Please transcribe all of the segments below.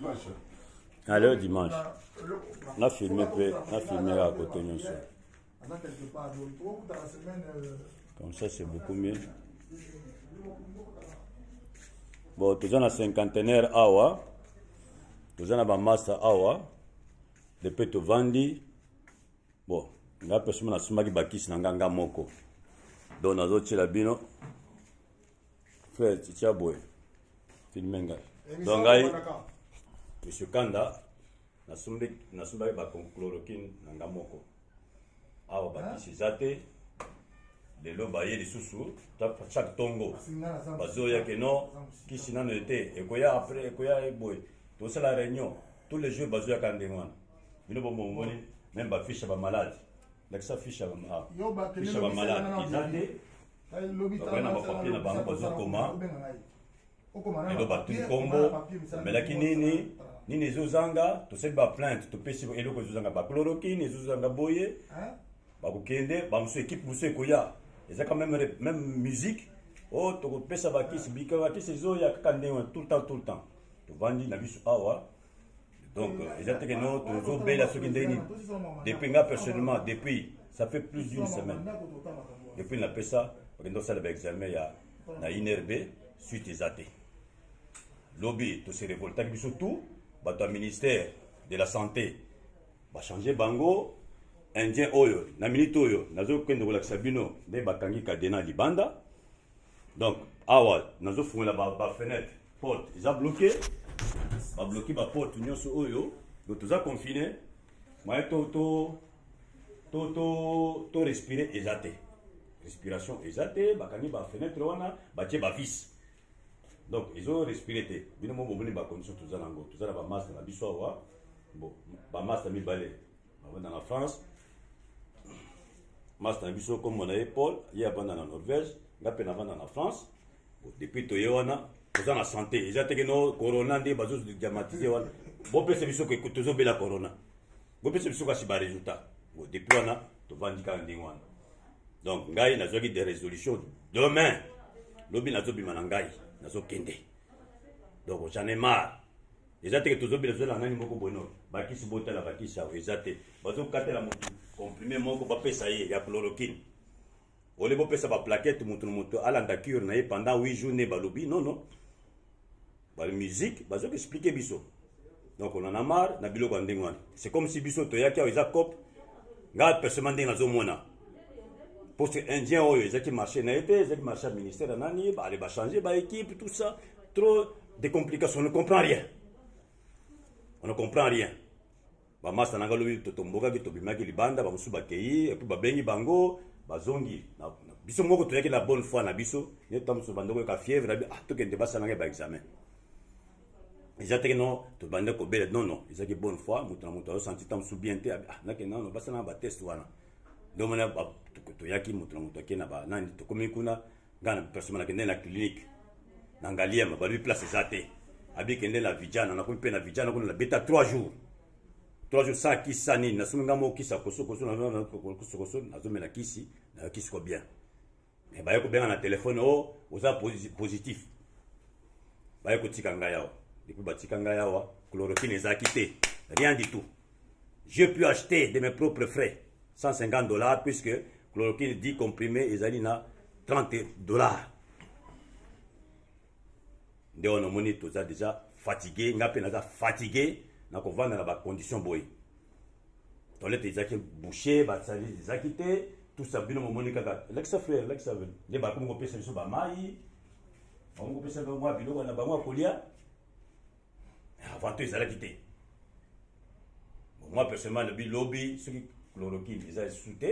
Dimanche. Ah, lelo dimanche. Na filme mpe, na filme kaka kote nyonso. Comme ça, c'est beaucoup mieux. Bon, toza na cinquantenaire awa. Toza na bamasa awa. Depuis tovandi. Bon, nga personnellement nasumbaki bakisi na nga nga moko. Donc nazotiela bino. Frère, tia boye. Filme ngai. Donc ngai Monsieur Kanda nasumbaki ba chloroquine na nga moko. Awa bakisi eza te. Lelo baye lisusu chaque tongo bazoya ke non kisi nano ete ekoya après ekoya boye tosala réunion tous les jours bazoyaka ndenge wana. Bino bomomoni même ba fiche ya ba malade. Lakisa fiche ya ba fiche ya ba malade eza te. Bakoya na ba papier na bango bazokoma lelo batuni nkombo omelaki nini nini ezozanga tosali ba plainte topesi eloko ezozanga ba chloroquine ezozanga boye bakokende bamosusu ekipe mosusu ekoya eza quand même même musique o oh, tokopesa bakisi bika bakisi ezoya kaka ndenge wana tout le temps tout le temps tovandi na biso awa. Donc eza te ke no tozobela soki ndenge nini. Depuis nga personnellement, depuis ça fait plus d'une semaine depuis napesa bakende kosala baexamen ya na INRB, suite eza te. Lobi tose révoltaki biso tout bato ya ministère de la santé bachange bango indien oyo na minute oyo nazokende kolakisa bino nde bakangi cadena libanda. Donc awa nazofungola ba fenêtre, porte eza bloqué, babloqué ba porte nyonso oyo. Donc toza confiné, moyen to to to to to respirer eza te, respiration eza te. Bakangi ba fenêtre wana, batie ba vis, donc ezo respirer te. Bino mo bomoni ba condition toza nango. Toza na ba masque na biso awa. Bon, ba masque mibale bavanda na France. Masque na biso kombo na ye Paul, ye avanda na Norvège, nga mpe navanda na France. Bon, depuis toye wana toza na santé eza te ke no corona nde bazodiamatize wana. Bopesa biso ke tozobela corona, bopesa biso kasi ba résultat. Bon, depuis wana tovandi kaka ndenge wana. Donc ngai nazwaki des résolutions. Demain, lobi nazobima na ngai, nazokende. Donc j'en ai marre. Eza te ke tozobela, tozala nani moko bono bakisi. Botala bakisi awa eza te. Bazokatela motu comprimé moko, bapesa ye ya chloroquine. Ole bopesa baplaquette, motu na moto alanda cure na ye pendant 8 jours nde balobi. Non, non, bamusique bazoki expliquer biso. Donc on en a marre na biloko ya ndenge wana. C'est comme si biso toyaki awa eza cope. Nga personnellement ndenge nazomona, parce que indien oyo ezalaki marché na ye te, ezalaki marché ya ministère ya nani. Ale bachange baéquipe, tout ça, trop de complications, on ne comprend rien, on ne comprend rien. Bamasta na nga lobi totombokaki, tobimaki libanda, bamosusu bakei, et puis babengi bango bazongi. Biso moko toyaki na bonne foi na biso nde ta mosusu bandoko yoka fièvre na bi, ah, tokende basala ngai baexamen. Eza teke no tobande kobela. Non, non, ezalaki bonne foi. Moto na moto azosanti ta mosusu bien te, ah, nakende nano basala na batest wana. Nde omona toyaki, moto na moto ake na banani. Tokomi kuna, ngai na personnellement nakende na clinique na Ngaliema, balobi place eza te. Abi kende na Vijana. Nakomi mpe na Vijana kuna, nabeta 3 jours, 3 jours sans kisi, sa nini. Nasomi ngai moko kisi ya kosokoso, kosokoso, nazomela kisi, nayoki siko bien. Mais baye kobenga na telefone o oh, oza positif. Baye kotika ngai awa. Depuis batika ngai awa, chloroquine ezalaki te, rien du tout. J'ai pu acheter de mes propres frais 150 $, puisque chloroquine 10 comprimé ezali na 30 $. Nde wana omoni toza déjà fatigué. Nga mpe naza fatigué na kovanda na bacondition boye. Toilette ezalaki bouché, basali ezalaki te, tout ça. Bino momoni kaka. Lakisa frère, lakisa nde bakomi kopesa biso bamai, bakomi kopesa mwa biloko na bango ya kolia. Avant to ezalaki te. Bon, moi personnellement lobi, lobi soki chloroquine eza lisusu te,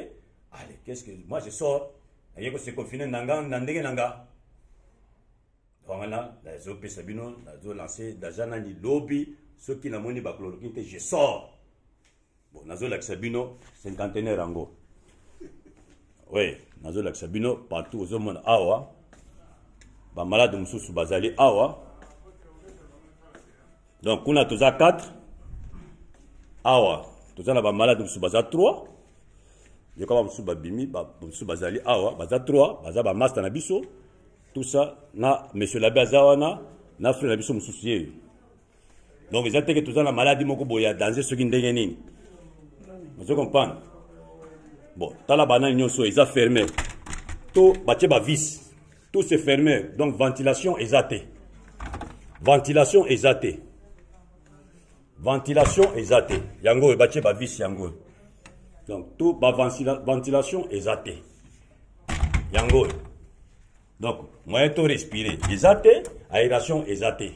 allez, qu'est-ce que moi je sors, naye kose confiner na nga na ndenge na nga wana. Nazopesa bino, nazolancer déjà nani, lobi soki namoni bachloroquine te, je sors. Bon, nazolakisa bino cinquantenaire yango. Oui, nazolakisa bino partout. Ozomona awa bamalade mosusu bazali awa. Donc kuna toza 4, awa toza na bamalade mosusu baza 3. Yoka, bamosusu babimi, bamosusu bazali awa, baza 3, baza bamaster na biso, tout ça. Na monsieur l'abbé aza wana, na frère na biso mosusu ye. Donc eza te ke toza na maladi moko boye ya danger soki ndenge nini. Ozo comprendre? Bon, tala banani nyonso eza fermé. To batie ba vis. Tout c'est fermé. Donc ventilation eza te. Ventilation eza te. Ventilation eza te. Yango oyo batie ba vis yango. Donc tout ba ventilation eza te. Yango oyo. Donc moyen to respirer eza te, aération eza te.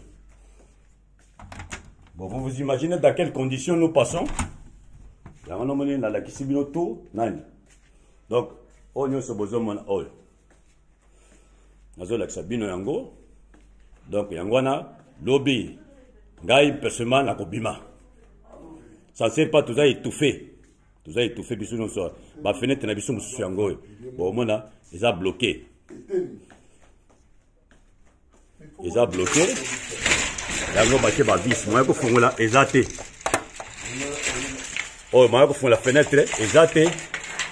Bon, vous vous imaginez dans quelles conditions nous passons? Yango nomoni nalakisi bino tout nani. Donc oyo nyonso bozomona oyo. Nazolakisa bino yango. Donc yango wana lobi ngai personnellement nakobima. Ça ne sert pas toza étouffé. Toza étouffé biso nyonso. Ba fenêtre na biso mosusu yango oyo. Bomona eza bloqué. Eza bloqué. Yango batie ba vis, moyen kofongola eza te. Oyo moyen kofongola fenêtre eza te.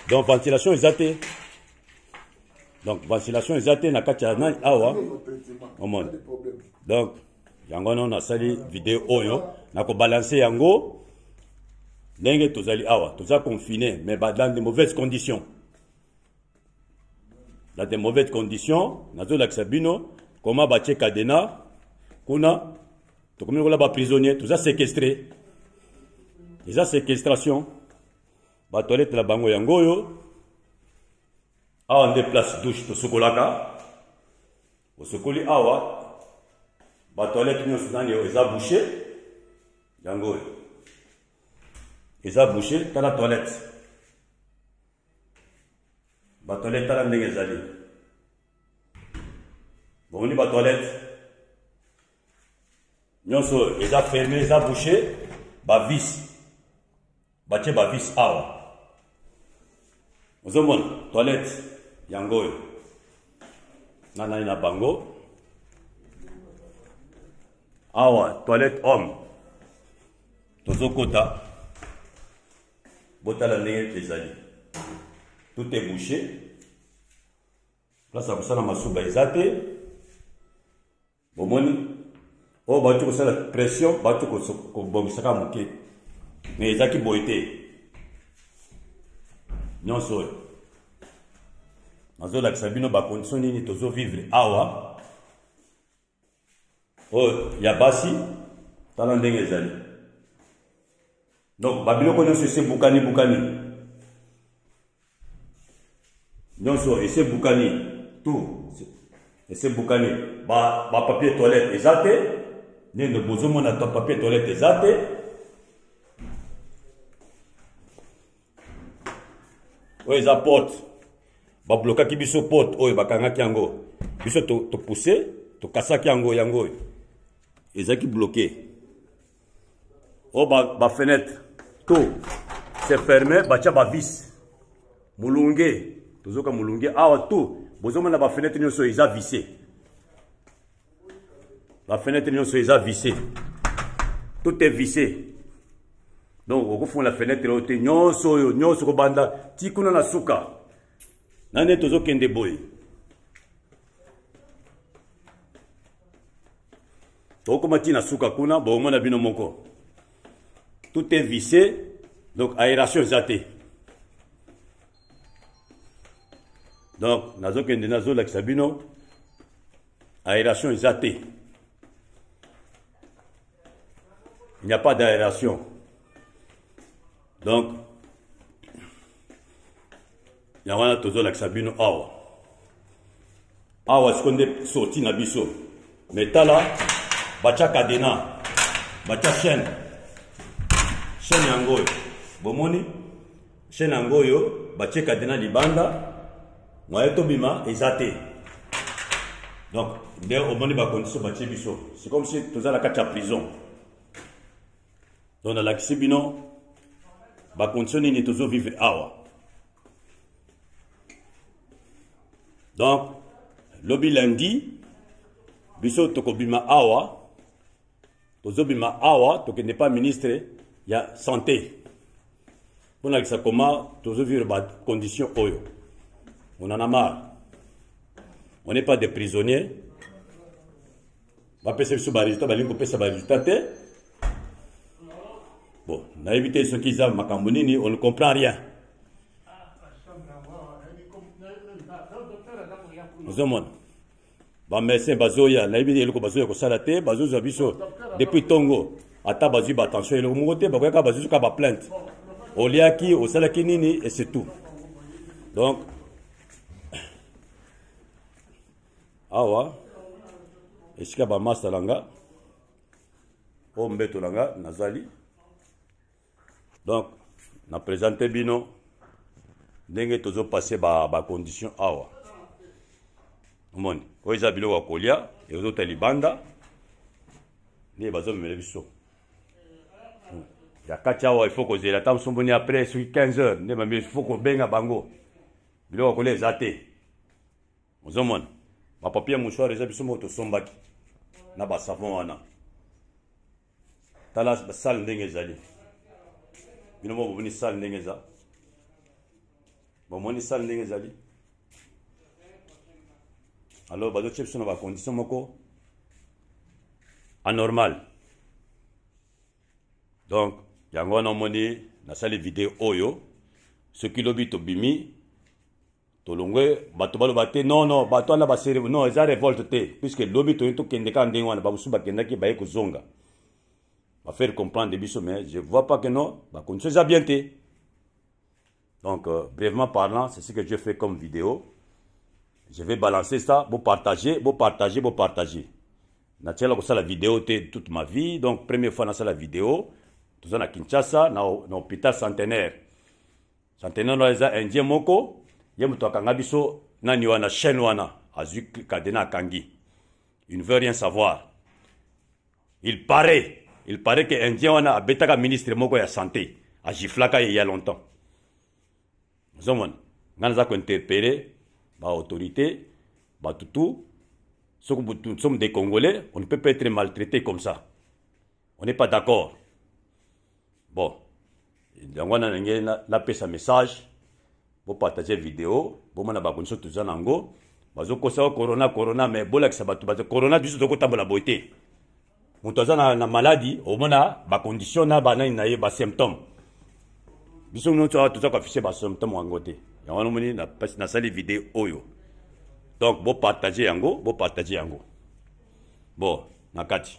Donc ventilation eza te. Donc ventilation eza te na kati ya nani awa. Omona. Donc yango wana nasali video oyo nakobalanse yango ndenge tozali awa, toza confiné mais dans de mauvaises conditions. Dans de mauvaises conditions, nazolakisa bino comment batie cadenas kuna, tokomi lokola ba prisonnier, toza séquestré. Eza séquestration. Ba toilette na bango yango oyo. Awa nde place douche tosokolaka. Osokoli awa, ba toilette nyonso nani eza bouché. Yango oyo. Eza bouché, tala toilette. Ba toilette tala ndenge ezali. Bomoni ba toilette nyonso eza fermé, eza bouché, ba vis. Batie ba vis awa. Ozomona toilette yango oyo. Na nani na bango. Awa toilette homme. Tozokota. Botala ndenge ezali. Tout est bouché. Place ya kosala masuba eza te. Bomoni oyo bauti kosala pression, bauti kobongisaka moke, mais ezalaki boye te. Nyonso oyo nazolakisa bino ba condition nini tozovivre awa. Oyo ya basi, tala ndenge ezali. Donc ba biloko nyonso ese bukani bukani. Nyonso ese bukani tout. Ese bukani ba ba papier toilette eza te. Nende bozomona to papier toilette eza te. Oyo eza porte. Ba blokaki biso porte oyo bakangaki yango. Biso to pousser, to kasaki yango yango oyo. Ezaki bloqué. Oyo ba fenêtre tout c'est fermé, batia ba vis. Mulunge, tozoka mulunge awa tout. Bozomona ba fenêtre nyonso eza vissé. Ba fenêtre nyonso eza vissé. Tout est vissé. Donc okofungola fenêtre oyo te, nyonso oyo, nyonso kobanda ti kuna na suka. Na nde tozokende boye. Tokoma ti na suka kuna, bomona bino moko. Tout est vissé, donc aération eza te. Donc nazokende nazolakisa bino aération eza te. Il n'y a pas d'aération. Donc yango wana tozolakisa bino awa. Awa siko nde sortie na biso. Mais tala batia cadenas, batia chaîne. Chaîne yango oyo. Bomoni? Chaîne yango oyo batie cadenas libanda, moyen tobima eza te. Donc nde omoni ba condition batie biso. C'est comme si toza na kati ya prison. Donc nalakisi bino ba condition nini tozo vivre awa. Donc lobi lundi biso tokobima awa, tozobima awa tokende pa ministre ya santé pour nalakisa comment tozo vivre ba condition oyo. On en a marre. On n'est pas des prisonniers. Bapesa biso ba résultat, balingi kopesa ba résultat te. Bon, nayebi te soki eza makambo nini, on ne comprend rien. Ozomona bamédecin bazoya, nayebi eloko bazoya kosala te. Bazozwa biso depuis ntongo, ata bazwi batension, eloko moko te. Bakoyaka, bazwi kaka baplainte: oliaki, osalaki nini, et c'est tout. Donc awa esika bamasta na nga, oyo mbeto na nga nazali. Donc na présente bino ndenge tozopase bacondition ba awa. Omoni, oyo eza biloko ya kolia, ezota libanda nde bazomemela biso ya kati awa. Il faut kozela ata mosomboni après soki 15 heures nde bambi. Il faut kobenga bango, biloko ya kolia eza te. Ozomona bapapier mouchoir eza biso moko tosombaki na basavon wana. Tala salle ndenge ezali. Bino moko bomoni salle ndenge eza, bomoni salle ndenge ezali. Alors bazotia biso na bacondition moko anormal. Donc yango wana omoni nasali video oyo. Soki lobi tobimi, tolongwe, bato baloba te: non, non, bato wana basere. Non, eza révolte te, puisque lobi toyei, tokende kaka ndenge wana. Bamosusu bakendaki, baye kozonga, bafaire comprendre biso, mais je vois pas que non, bacondition eza bien te. Donc brièvement parlant, c'est ce que je fais comme vidéo. Je vais balancer ça. Bo partager, bo partager, bo partager. Natiala kosala vidéo te toute ma vie, donc première fois nasala vidéo. Toza na Kinshasa, na hôpital Centenaire. Centenaire wana eza Indien moko, ye moto akanga biso nani wana, chaîne wana, azwi cadenas, akangi, il ne veut rien savoir. Il paraît que Indien wana abetaka ministre moko ya santé, agiflaka ye il y a longtemps. Ozomona, ngai naza kointerpeller baautorité, bato tout. Soki nous sommes des Congolais, on ne peut pas être maltraité comme ça, on n'est pas d'accord. Bon, yango wana ndenge napesa message. Bopartage video, bomona bakondition toza nango. Bazokosa corona, corona, mais bolakisa bato bato corona. Biso tokotambola boye te. Moto aza na maladi, omona bacondition na banani na ye, basymptôme. Biso nyonso awa toza koafficher basymptôme yango te. Yango wana omoni nasali video oyo. Donc bopartage yango, bopartage yango. Bon, na kati.